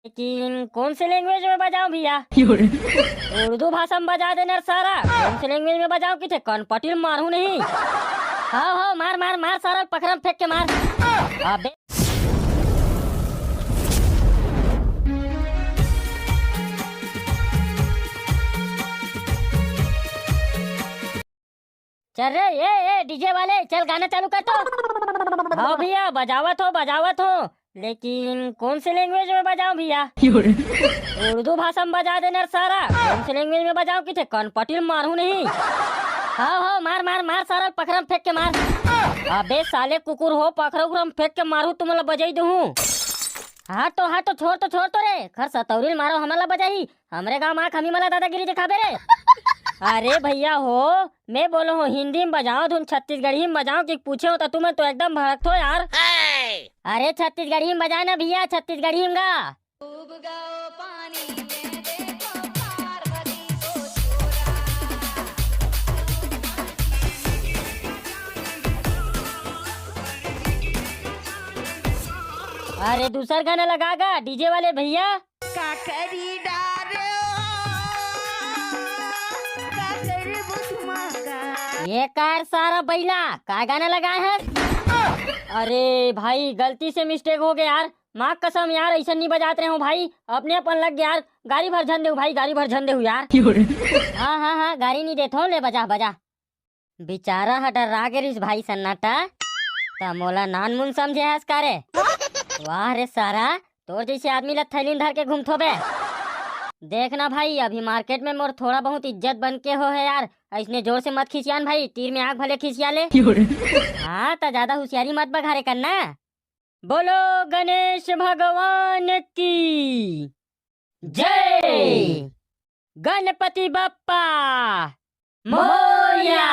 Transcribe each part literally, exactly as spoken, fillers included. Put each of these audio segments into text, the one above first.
लेकिन कौन से लैंग्वेज में बजाऊं भैया? उर्दू भाषा में बजा देना सारा। कौन से लैंग्वेज में बजाऊं कि थे कनपटी ल मारहूं नहीं। हाँ हाँ, मार मार मार, सारा पखरा में फेंक के मार। अबे चल रे, ए ए डीजे वाले, चल गाना चालू कर तो। हाँ भैया, बजावत हो बजावत हो, लेकिन कौन से लैंग्वेज में बजाऊं भैया? उर्दू भाषा में बजा देना सारा। कौन से लैंग्वेज में बजाऊं कि थे कनपटी ल मारहूं नहीं। हाँ हाँ, मार मार मार, सारा पखरा में फेंक के मार। अबे साले कुकुर हो, पखरा उखरा में फेंक के मारहूं, तुमला बजाई दूं। हाँ तो हाँ तो छोड़ तो छोड़ तो रे, खर सतौरी ल मारो, हमला बजाही। हमरे गांव म आके हमी मला दादागिरी दिखाबे रे। अरे भैया हो, मैं बोलो हूँ हिंदी में बजाओ धुन, छत्तीसगढ़ी में बजाओ कि पूछे हो तो तुमन तो एकदम भड़कत हो यार। अरे छत्तीसगढ़ी में बजा ना भैया, छत्तीसगढ़ी में गा। खूब गाओ पानी में देखो पार्वती को छोरा। अरे दूसर गाना लगा गा डीजे वाले भैया। काकरी डारे ओ, काकरी बुधमा का। ये कार सारा बैला, का गाना लगाए है? अरे भाई, गलती से मिस्टेक हो गया यार, माँ कसम यार, ऐसा नहीं बजात रहे हो भाई, अपने अपन लग गया यार। गाड़ी भर झन देहू भाई, गाड़ी भर झन देहू यार। हाँ हाँ हाँ, गाड़ी नहीं देत हो, ले बजा बजा। बेचारा ह डर्रा गे रिहिस भाई सन्नाटा, त मोला नानमुन समझे हस का रे? वाह रे सारा, तोर जइसे आदमी ला थैली म धर के घूमथो बे। देख ना भाई, अभी मार्केट में मोर थोड़ा बहुत इज्जत बन के हो है यार, अइसने जोर से मत खिसियान भाई, तीर में आग भले खिसिया ले। हाँ, त ज्यादा हुसियारी मत बघारे कर ना। बोलो गणेश भगवान की जय। गणपति बप्पा मोरया।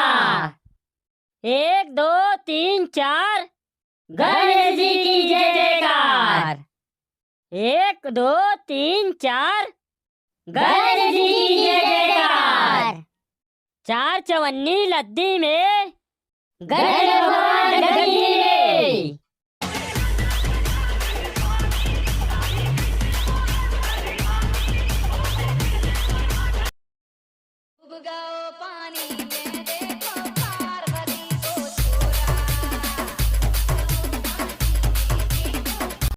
एक, दो, तीन, चार। गणेश जी की जय जयकार। एक, दो, तीन, चार। गणेश जी की जय जयकार। चार चवन्नी लद्दी में गणेश भगवान गद्दी